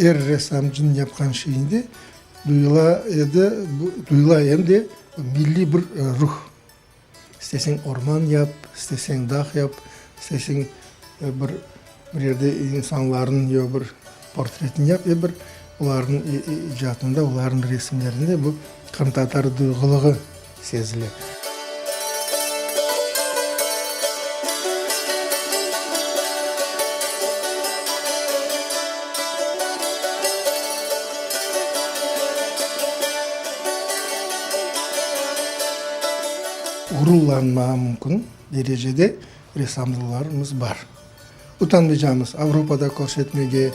Er ressamcınıñ yapqan şeyinde duyula edi, duyula em de milliy bir ruh. İsteseñ orman yap, isteseñ dağ yap, isteseñ bir bir yerde insanlarnıñ ya bir portretini yap, er bir olarnıñ icatında, olarnıñ resimlerinde bu qırımtatar duyğulığı sezile. Ğururlanmağa mümkün derecede ressamlarımız bar. Utanmaycamız Avropada körsetmege.